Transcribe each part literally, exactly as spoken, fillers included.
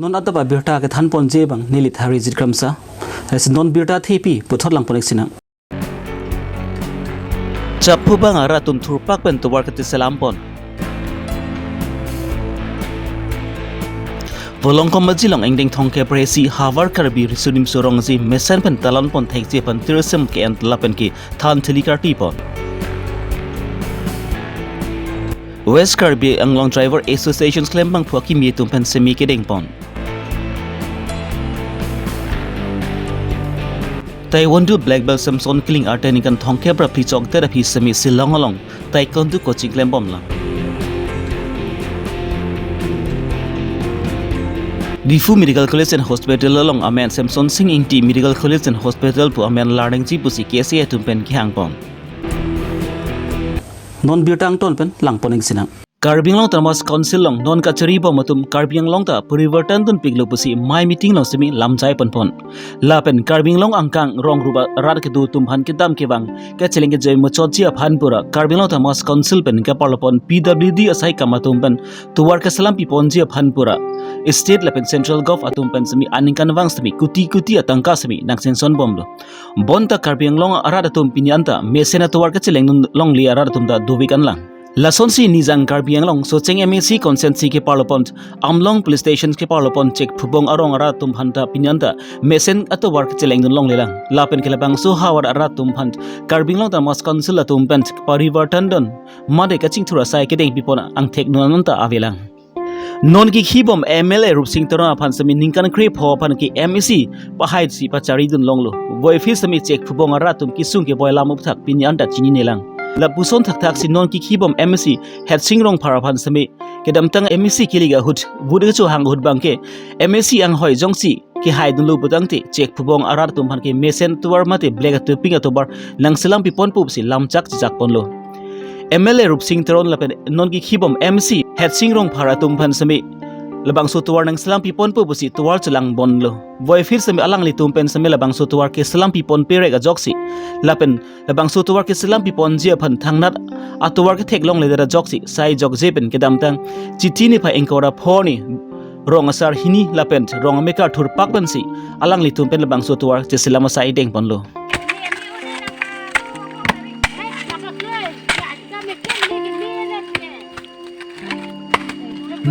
Non adap abirta kethanponji abang neli Tharijit Kramsa. Lasi non birta thepi puthot langpon-ik sinang. Chaphu bang arat atum thurpak pen tovar kacheselampon. Volongkom Majilong ingdeng thomkep ra isi Havar Karbi Riso Nimso Rongji mesen pen talonpon thekji aphan tirsem ke-en lapen kethan thili kartipon. West Karbi Anglong Driver Association klembangphu akimi atum pen semi kedengpon. Taekwondo Black Belt Samson Kiling arte ningkan thomkep ra phli chokdet aphi semi Shillong along Taekwondo coaching klembomlang. Diphu Medical College and Hospital along amen Samson Sing Ingti Medical College and Hospital pu amen larengji pusi K S A atum pen kehangpon. Non birta angton pen langpon-ik sinang. Karbi Anglong Autonomous Council along non kacharibom atum Karbi Anglong ta porivartan dunpiklo pusi mei meeting along semi lamjai ponpon. Lapen Karbi Anglong angkang rong ruba arat kedo atum aphan kedam kevang kacheleng kejoi muchotji aphan pura Karbi Anglong Autonomous Council pen keparlopon P W D asai kam atum pen tovar keselampiponji aphan pura state lapen central gov atum pen semi aningkanvang semi kuti kuti atangka semi nangchensonbomlo. Bonta Karbi Anglong arat atum pini anta mesen atovar kachelengdun longle arat atum ta dovik anlang. Lasonsi Nijang Karbi Anglong Socheng M A C constituency keparlopon Amlong Police Station keparlopon Chekphubong arong arat atum aphan ta pini anta mesen atovar kachelengdun longlelang. Lapen ke labangso havar arat atum aphan Karbi Anglong Autonomous Council atum pen porivartan dun mate kachingthur asai kedengpipon angthek non anta avelang. Non kekhibom M L A Rupsing Teron aphan semi ningkan krepho aphan ke M A C pahaisi pacharidun longlo. Voiphit semi Chekphubong arat atum kesung keboi lam aphuthak pini anta chininelang. Lapuson thakthaksi non kekhibom M A C Headsing Rongphar aphan semi kedamtang M A C kilik ahut vote kechohang ahut abangke M A C anghoi jongsi kehaidunlo putangte Chekphubong arat atum aphan ke mesen tovar mate black atovar pink atovar nangselampiponpo pusi lamchak chichakponlo. M L A Rupsing Teron lapen non kekhibom M A C Headsing Rongphar atum aphan semi labangso tovar nangselampiponpo pusi tovar chelangbomlo. Voiphit semi alanglitum pen semi labangso tovar keselampiponperek ajoksi lapen labangso tovar keselampiponji aphan thangnat atovar ketheklongledet ajoksi sai jokje pen kedamtang Chiti niphai ingkoi ra pho arni rong asar hini lapen rong amekar thurpak pensi alanglitum pen labangso tovar cheselam asai dengponlo.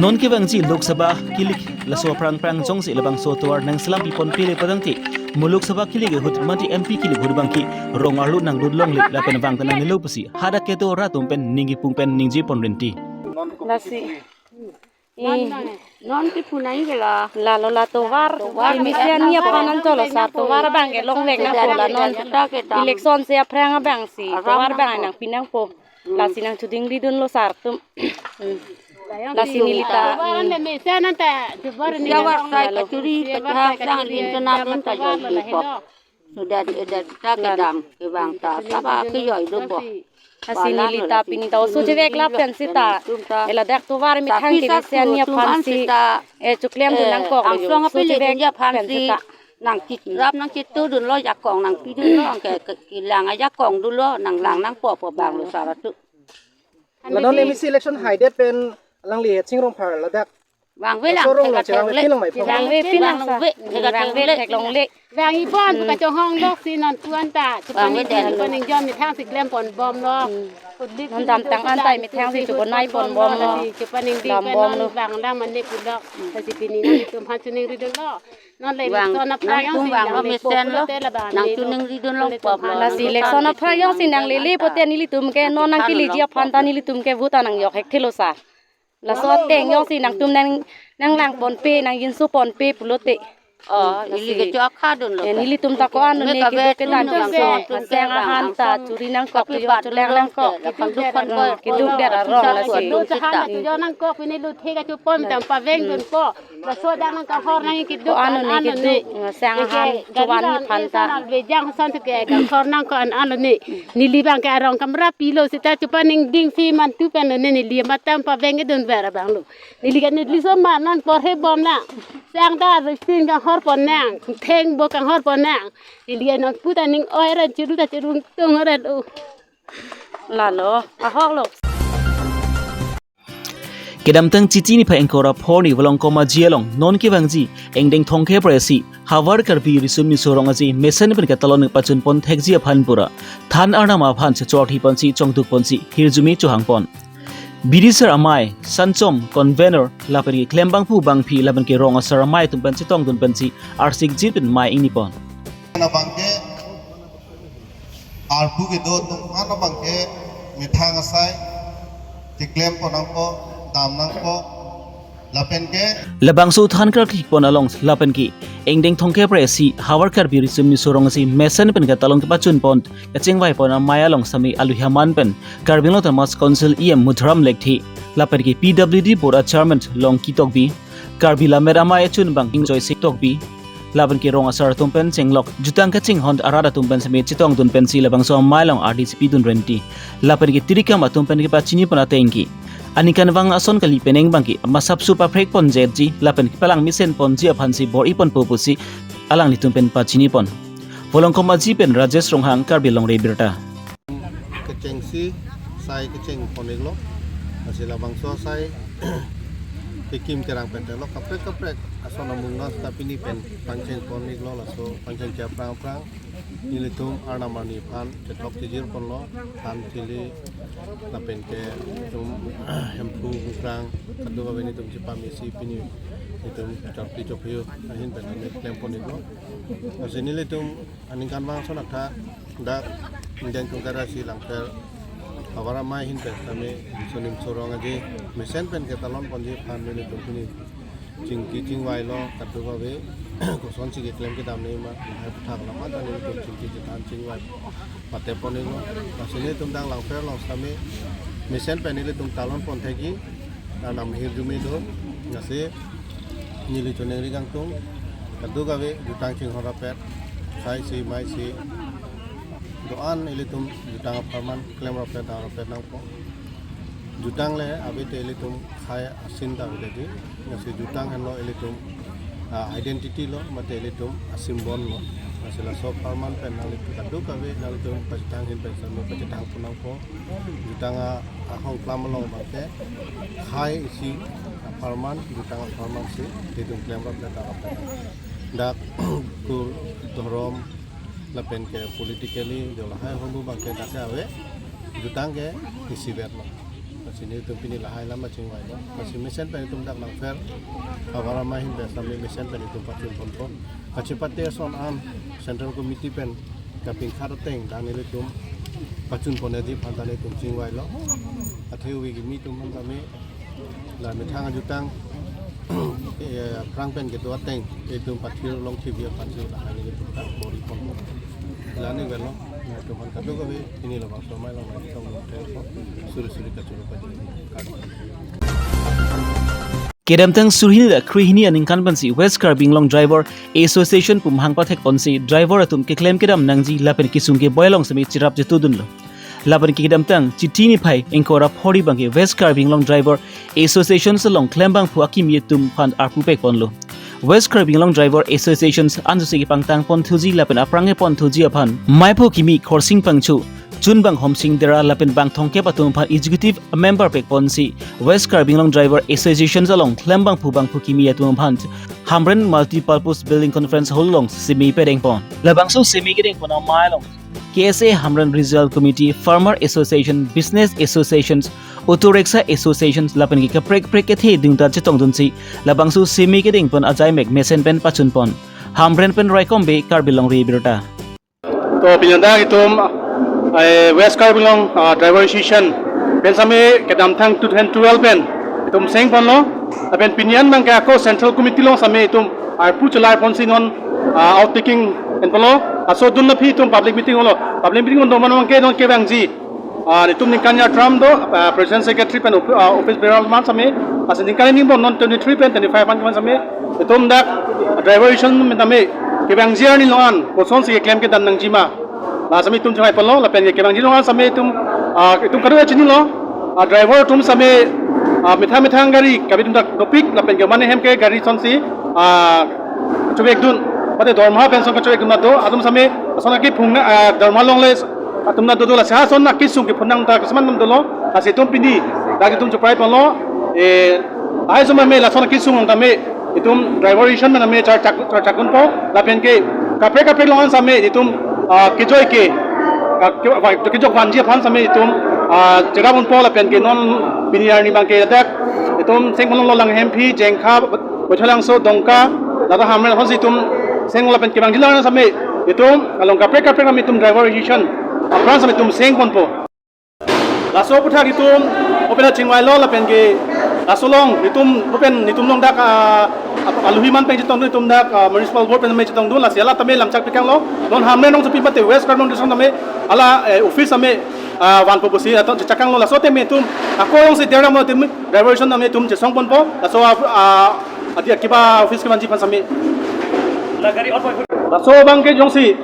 Non kevangji Lok Sabha kilik laso aphrang phrang jongsi labangso tovar nangselampiponpele putangte mo Lok Sabha kilik ahut mate M P kilik ahut abangke rong arlo nangdun longle lapen vang ta nangnelo pusi hadak kedo arat atum pen ning kipung pen ningjeponrinti. Lasi. Eh, non kipu nai ke la. Lalo la tovar. Tovar. Mesen ni aphan anchotlo sar. Tovar abangke longvek nangpo la non. Election si aphrang abangsi. Tovar abang nangpi nangpo. Lasi nangchedingridunlo sar atum. Lasi neli ta. Tovar ante mesen anta tovar ni. Siawar sai kachuri kachang sang rin kenam anta joi po. Sudah di edar ta kedam kevang ta saba kejoi dopo. Lasi neli ta pini ta oso chevek lapen seta. Ela dak tovar methang ke mesen ni aphan si. Eh, choklem-dun nangkok angsong oso apele chevek dunji aphan lapen si seta. Nangchirap nangchitudunlo jakong nangpidunlo ke kelang ajakong dunlo nanglang nangpo po abanglo sar atum. La non M A C election haidet pen alangli Headsing Rongphar ladak vangve lang, laso rong lo thek thek chelang le. Vangve pin lang sa. Vangve, thek thek le. Vangve theklongle. Vang-ibom pu kachonghong loksi non pu anta. Vangve chupaning den. Chupaning jom methang si klemponbomlo. Non damtang anta methang si chupanaiponbomlo. Chupaning ding pen non vanglang mane pulo. Lasi pini nanglitum aphan choningridunlo. Non le vang, election aphrang nangtum jongsi vanglo nangle mesen lo. Pulote labang nangchoningridun longpo. Lasi election aphrang jongsi nanglele pote nelitum ke non nangkeleji aphan ta nelitum ke vote ta nangjok hekthelo sar. Laso ateng jongsi nangtum nang, nanglangponpe, nangjinsoponpe pulote. Oh, neli ke chok khadunlo. Eh, nelitum ta ko-an lo ne keduk kedan angsong, aseng ahan ta churi nangkok, kejok chelang nangkok. Keduk der arong lasi. Nangkok pini luthe kachopon tam pavengdunpo. Laso dak nangkahor nang keduk ko-an lo ne keduk, aseng ahan chovan ni aphan ta. Vejang ason ke kanghor nangkok an lo ne. Neli abangke arong kamra pilo seta chupaning dingsi mantu pen lo ne neli matam pavengdunver abanglo. Neli ke neli so ma non porhebomlang. Sang ta rupsing kanghorpon nang, thengbo kanghorpon nang. Neli ke non puta ning oi ran chiru ta chirung tung ran o. Lalo, ahok lo. Kedamtang Chiti niphai ingkoi ra pho arni Volongkom Aji along non kevangji ingdeng thomkep ra isi Havar Karbi Riso Nimso Rong Aje mesen pen ketalon pachun pon thekji aphan pura than arnam aphan chechorthi ponsi chongduk ponsi hirjume chohang pon. Bidisar amei, Sanchom, convener, lapen ke klembangphu bangphi, lapen ke rong asar amei atum pen chetongdun pensi arsik jit pen mei ingni pon. Nabang ke arpu kedo atum aphan abang ke methang asai keklem pon nangpo, dam nangpo, lapen ke labangso than karkli pon along lapen ke ingdeng thomkep ra isi Havar Karbi Riso Nimso Rong Aje mesen pen ketalon kepachun pon kachingvai pon amei along sitame aluhi aman pen Karbi Anglong Autonomous Council E M Mudharam Lekthe, lapen ke P W D Board a Chairman Longki Tokbi, Karbi Lammet Amei achunbang Joysing Tokbi, lapen ke rong asar atum pen chenglok jutang kachinghon arat atum pen sitame chetongdun pensi labangso amei along ardi chepidun renti, lapen ke tirikam atum pen kepachini pon ateng ke aningkanvang ason kali penang abang ke masapso paprek pon jetji lapen kepalang mesen ponji aphansi bor-i ponpo pusi alanglitum pen pachini pon. Volongkom Aji pen Rajesh Ronghang, Karbi Longri Abirta. Kechengsi sai kecheng pon-iklo, lasi labangso sai kekim kerang pen telo kaprek kaprek ason amung non seta pini pen pangcheng pon-iklo, laso pangchengke aphrang aphrang nelitum arnam arni aphan chethok chejir ponlo, than thili lapen ke itum Hemphu Kukrang kadokave nelitum chepame isi pini itum chorti chophiu ahin pen neli klem pon-iklo. Lasi nelitum aningkanvang ason athak dak ingdeng thomkep ra isi Langpher Havar Amei ahin pen sitame Riso Nimso Rong Aje mesen pen ketalon ponji aphan nelitum pini chingki chingvailo, kadokave kosonsi keklem kedam nangji ma, lahai aputhak alam anta nelitum chingki chethan chingvai pate pon-iklo. Lasi nelitum dak Langpher along sitame mesen pen nelitum talon pon thekji arnam hirjume do, lasi neli choningri kangtung, kadokave jutang chinghon rapet, sai si mei si do-an ilitum jutang apharman klem rapet dam rapet nangpo. Jutang le ave te ilitum khei asin ta avedetji, lasi jutang henlo ilitum, ah, identity lo, mate ilitum a symbol lo. Lasi laso apharman pen nanglitum kadokave nanglitum pachethang ahin pen sitame pachethang pon nangpo. Jutang a, ahongklam along abang ke khei isi apharman, jutang apharman si itum klem rapet dam rapet. Dak kur dhorom lapen ke politically jo lahai ahormu abang ke dak ke ave, jutang ke isivet lo. Lasi nelitum pini lahai alam chingvailo. Lasi mesen pen itum dak Langpher Havar Amei ahin pen sitame mesen pen itum pachun ponpo. Kachepate ason an Central Committee pen kapingkhat ateng dak nelitum pachun pon-ikji aphan ta nelitum chingvailo. Athe ove kimi atum aphan tame la methang ajutang, eh, aphrang pen kedo ateng itum pathir long thivia aphansi lahai nelitum ta bor-i ponpo. La ni velo, nelitum aphan kadokave pini labangso amei along nangchong nangthek suri suri kachoro kajiri. Kedamtang suri hini ra kre hini aningkan pensi West Karbi Anglong Driver Association pu mahang pathek ponsi driver atum keklem kedam nangji lapen kesung keboi along sitame cherap chetudunlo. Lapen ke kedamtang Chiti niphai ingkoi ra pho arni abang ke West Karbi Anglong Driver Association along klembangphu akimi atum aphan arpu pek ponlo. West Karbi Anglong Driver Association anjosi kepangtang pon thuji lapen aphrang kepon thuji aphan meiphu kimi Khorsing Phangcho, chunbang Homsing Dera lapen bang thomkep atum aphan executive member pek ponsi West Karbi Anglong Driver Association along klembangphu bangphu kimi atum aphan Hamren Multipurpose Building Conference Hall along seme pedeng pon. Labangso seme kedeng pon amei along K S A Hamren Regional Committee, Farmer Association, Business Associations, Auto Rickshaw Associations lapen ke kaprek kaprek kethe dungta chetongdunsi labangso seme kedeng pon ajaimek mesen pen pachun pon. Hamren pen Raikom Bey, Karbi Longri Abirta. To pini dak itum, eh, West Karbi Anglong, ah, Driver Association pen sitame kedamtang two thousand twelve pen itum seng ponlo. Lapen pini an abang ke ako Central Committee along sitame itum arpu chelai ponsi non, ah, out taking en ponlo. Laso adun aphi itum public meeting holo. Public meeting holo abang ke non kevangji, ah, itum ningkan ni term do, ah, President Secretary pen op-, ah, office bearer atum sitame, lasi ningkan ni bon non twenty-three pen twenty-five an sitame itum dak Driver Association pen sitame kevangji arni along an kosonsi keklem kedam nangji ma, la sitame itum chunghai ponlo. Lapen kevangji along an sitame itum, ah, itum kadokave chinilo, ah, driver atum sitame, ah, methang methang gari kabi atum dak dopik, lapen ke mane hem ke gari asonsi, ah, chevekdun, mate dorma pension kachevekdun ta do, atum sitame ason akephung na, ah, dorma longle atum ta do do, lasi ason akesung kephun nang ta keseman atum dolo, lasi itum pini dak itum cheprai ponlo. Eh, ai suma me lason kisung tame itum driver ration tame charchak charchakdunpo lapen ke kaprek kaprek along an same itum ah, kejoi ke ah, ke- wa- kejok vanji aphan same itum ah, chedap unpo lapen ke non pini arni abang ke dak itum Sengpon Longlong, Langhemphi, Jengkha, Boithalangso, Dongka, lata Hamren aphansi itum seng lapen kevangji alang same itum along kaprek kaprek same itum driver ration apran same itum sengponpo. Laso aputhak itum open chingvailo lapen ke laso along itum open itum along dak ah, ap- aluhi man pen chetongdun itum dak ah, municipal board pen me chetongdun, lasi ala tame lamchak pikanglo. Non Hamren along sepi mate West Karbi Anglong District tame ala eh, office tame ah, vanpo pusi ato chechakanglo, laso tame itum ako alongsi derang mo itum driver ration tame itum chesongponpo, laso ah, ah, adi akiba office kevanji aphan same. Laso abang ke jongsi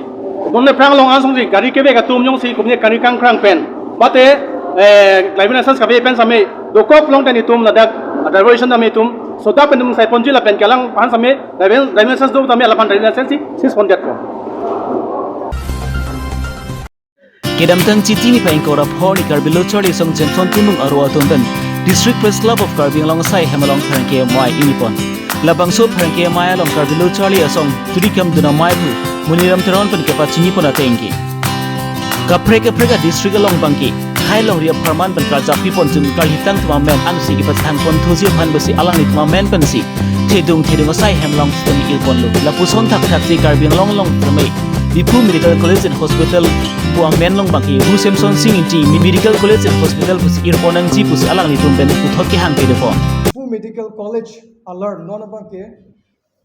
non aphrang along asongsi gari kevek atum jongsi kumne gari kangkrang pen mate eh, driving license kave pen same dokok along tame itum ladak driver ration tame itum soda pen itum saiponji lapen ke alangphan same driving driving license do tame alangphan driving license si seize pondetpo. Kedamtang Chiti niphai ingkoi ra pho arni Karbi Lo Charli Asong Jameson Timung aro atum pen District Press Club of Karbi Anglong asai hem along pherangke amei ingni pon. Labangso pherangke amei along Karbi Lo Charli Asong turi kemdun amei aphu Moniram Teron pen kepachini pon ateng ke, kaprek kaprek a district along abang ke hai longri apharman pen karjap pipon atum karhitang atum amen ansi kepachethang pon thuji aphan pusi alanglitum amen pensi thedung thedung asai hem along pen irponlo. Lapuson thakthak si Karbi Anglong along tame Diphu Medical College and Hospital pu amen along abang ke Ru Semsonsing Ingti Medical College and Hospital pusi irpon nangji pusi alanglitum pen puthot kehang kedepo. Diphu Medical College alar non abang ke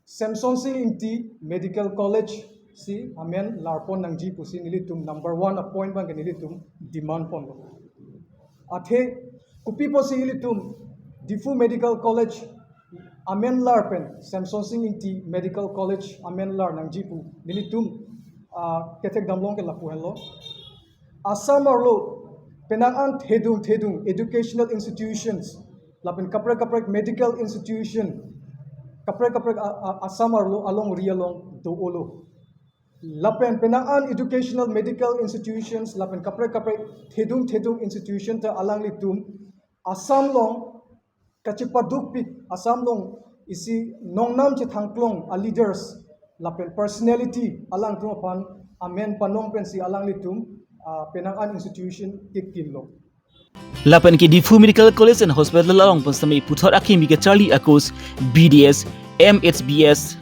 Semsonsing Ingti Medical College si amen larpon nangji pusi nelitum number one a point abang ke nelitum demand ponlo. Athe kopi pusi ilitum Diphu Medical College amen lar pen Semsonsing Ingti Medical College amen lar nangji pu nelitum ah, kethek damlong ke lapu henlo. Assam arlo penang an thedung thedung educational institutions lapen kaprek kaprek medical institution kaprek kaprek a- a- Assam arlo alongri along do-olo. Lapen penang an educational medical institutions lapen kaprek kaprek thedung thedung institution ta alanglitum Assam along kachepadukpik Assam along isi nongnam chethangklong a leaders lapen personality alangtum aphan amen panong pensi alanglitum ah, penang an institution kekinlo. Lapen ke Diphu Medical College and Hospital along pen sitame puthot akimi kacharli a course B D S, M H B S,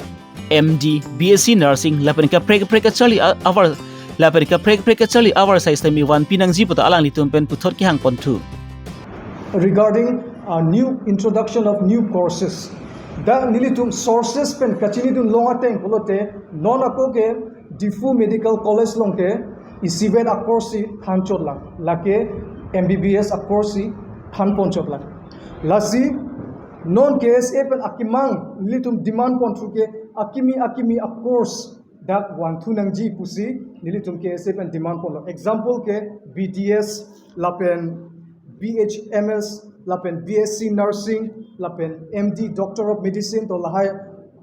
M D, B S C Nursing, lapen kaprek kaprek kacharli a- avar lapen kaprek kaprek kacharli avar asai sitame vanpi nangji puta alanglitum pen puthot kehang ponthu. Regarding uh, new introduction of new courses, dak nelitum sources pen kachinidun long ateng pulote non ako ke Diphu Medical College along ke isivet a course si thanchotlang, lake M B B S a course si thanponchotlang. Lasi non K S A pen akemang nelitum demand ponthu ke akimi akimi a course dak vanthu nangji pusi nelitum K S A pen demand ponlo. Example ke B D S lapen B H M S lapen B S C Nursing lapen M D Doctor of Medicine to lahai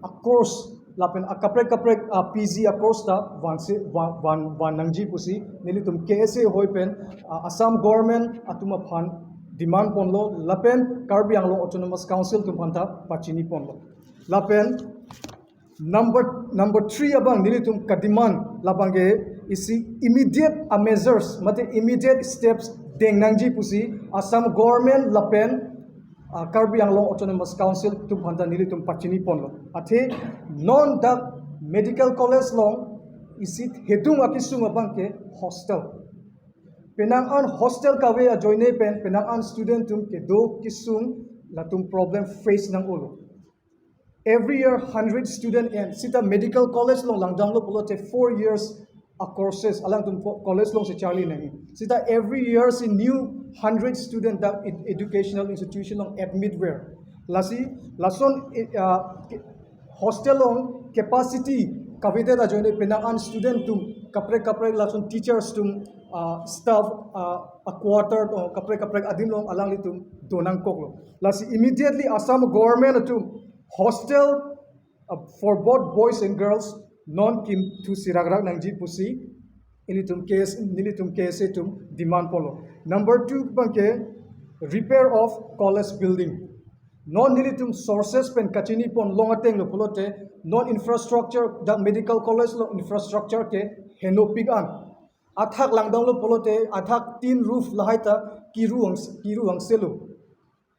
a course lapen a kaprek kaprek a P G a course ta vansi van van van nangji pusi nelitum K S A hoi pen ah, Assam government atum aphan demand ponlo lapen Karbi Anglong Autonomous Council atum aphan ta pachini ponlo. Lapen number number three abang nelitum kademand labang ke isi immediate a measures mate immediate steps deng nangji pusi Assam government lapen ah, Karbi Anglong Autonomous Council atum aphan ta nelitum pachini ponlo. Athe non dak medical college along isi thedung akisung abang ke hostel. Penang an hostel kave ajoine pen penang an student atum kedo kisung latum problem face nang-olo. Every year hundred student and sita medical college along langdamlo pulote four years a courses alangtum co- college alongsi charli nang. Sita every year si new hundred student dak ed- educational institution along admit ver. Lasi lason eh, ah, ke- hostel along capacity kavedet ajoine penang an student atum kaprek kaprek lason teachers atum ah, staff ah, a quarter to kaprek kaprek adim along alanglitum donangkoklo. Lasi immediately Assam government atum hostel uh, for both boys and girls non kimthu sirakrak nangji pusi ilitum K S nelitum K S A atum demand ponlo. Number two abang ke repair of college building. Non nelitum sources pen kachini pon long ateng lo pulote, non infrastructure, dak medical college along infrastructure ke henopik an. Athak langdamlo pulote, athak tin roof lahai ta kiru ang, kiru angse lo.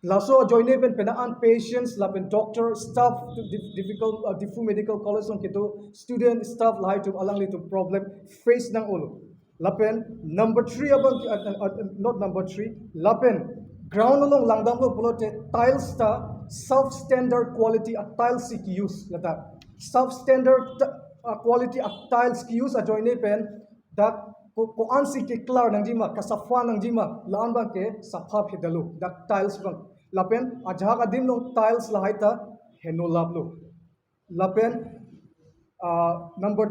Laso ajoine pen penang an patients lapen doctor, staff, dif-, difficult, uh, Diphu Medical College along kedo student, staff lahai atum alanglitum problem face nang-olo. Lapen number three abang, uh, uh, uh, not number three, lapen ground along langdamlo pulote tiles ta substandard quality a tiles si ke-use ladak. Substandard ta-, uh, quality a tiles ke-use ajoine pen dak ko, ko-ansi keklar nangjima, kasapha nangjima, la-an abang ke sapha phedalo, dak tiles abang. Lapen ajahak adim along tiles lahai ta henolaplo. Lapen, ah, number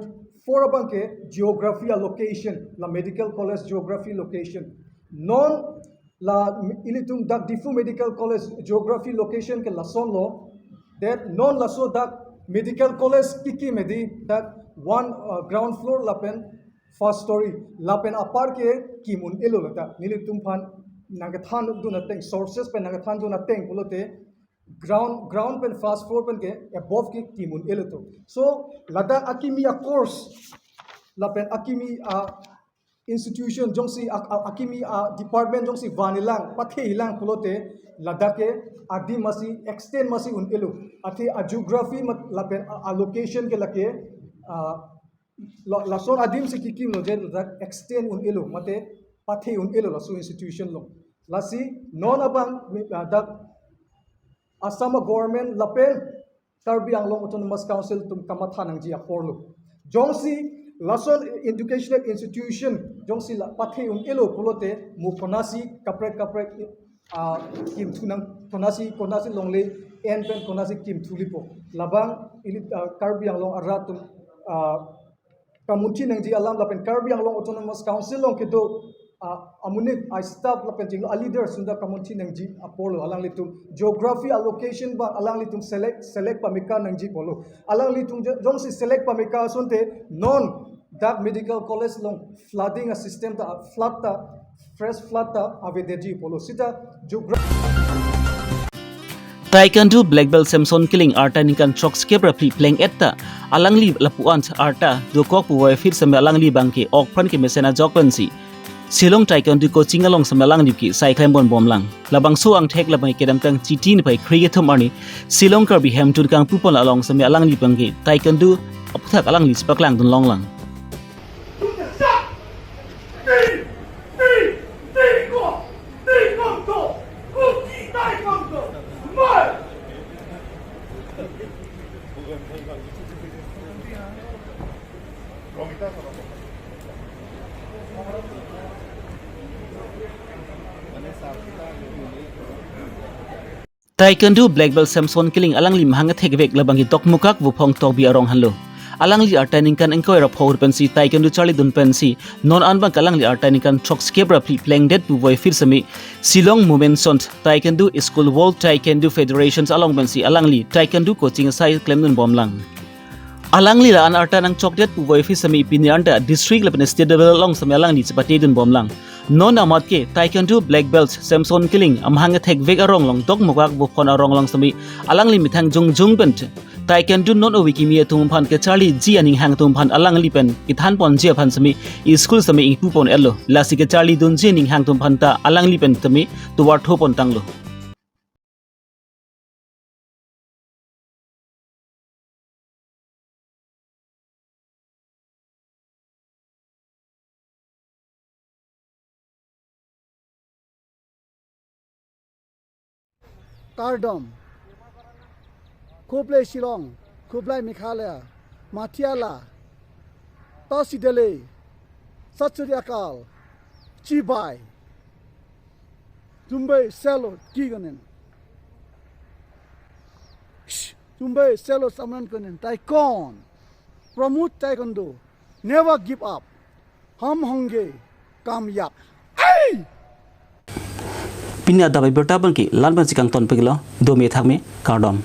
four abang ke geography a location, la medical college geography location. Non la ilitum dak Diphu Medical College geography location ke lasonlo. That non laso dak medical college kekim hedi dak one, ah, ground floor lapen first story. Lapen apar ke kim un-elo ladak. Nelitum aphan nangkethandun ateng, sources pen nangkethandun ateng pulote ground, ground pen first floor pen ke above ke kim un-elo to. So ladak akimi a course lapen akimi a institution jongsi a, a, akimi a department jongsi vanji lang, patheji lang pulote ladak ke adim masi extend masi un-elo. Athe a geography mat lapen a, a location ke lake, ah, la, lason adim si kekimlo je ladak extend un-elo, mate patheji un-elo laso institution along. Lasi non abang, ah, dak Assam government lapen Karbi Anglong Autonomous Council atum kamatha nangji aporlo. Jongsi lason educational institution jongsi la patheji un-elo pulote mo konasi kaprek kaprek, ah, kim thu nang, konasi, konasi longle en pen konasi kim thulipo. Labang ili, ah, Karbi Anglong arat atum, ah, kamunthi nangji alam lapen Karbi Anglong Autonomous Council along kedo, ah, amonit a staff lapen jinglo a leader sunda kamunthi nangji aporlo alanglitum geography a location abang alanglitum select, select pameka nangji apotlo. Alanglitum jo-, jongsi select pameka asonte non dak medical college along flooding a system ta, flood ta, fresh flood ta avedetji apotlo. Sita geography Taekwondo black belt Samson Killing arta ningkan throksi kep ra phli pleng-et ta alangli lapu-an arta dokok puvoiphit sitame alangli abang ke okpran kemesen ajok pensi Shillong Taekwondo coaching along sitame alangli ke sai klem ponbomlang. Labangso angthek labang kedamtang Chiti niphai kre-kethom arni Shillong Karbi Hemtun kangpupon along sitame alangli abang ke Taekwondo aputhak alangli chepaklangdun longlang. Taekwondo black belt Samson Killing alangli mahang athekvek labang ke Dokmoka Vophong Tokbi arong henlo. Alangli arta ningkan ingkoi ra pho ahut pensi Taekwondo charlidun pensi non an abang ke alangli arta ningkan throksi kep ra phli plengdet puvoiphit sitame Shillong Mumensont Taekwondo School World Taekwondo Federations along pensi alangli Taekwondo coaching sai klemdunbomlang. Alangli la-an arta nangchokdet puvoiphit sitame pini anta district lapen state level along sitame alangli chepatedunbomlang. Non amat ke Taekwondo black belt Samson Killing amahang athekvek arong along Dokmoka Vophong arong along sitame alangli methang jongjong pen Taekwondo non ove kimi atum aphan kecharliji aning hang atum aphan alangli pen kethanponji aphan sitame school sitame ingpupon-etlo. Lasi kecharlidunji aning hang atum aphan ta alangli pen sitame tovar thopontanglo. Kardom. Khublei Shillong, khublei Meghalaya, Mathiala, Tasi Delhi, Sat Sri Akal, Chibai, Tumbai Selo Kiganen, Tumbai Selo Samran Konen, Taekwondo, Promote Taekwondo, Never Give Up, Hum Honge Kamyab. Ai! Pini adap abirta abang ke la-an pensi kangtonpiklo, dome thakme, kardom.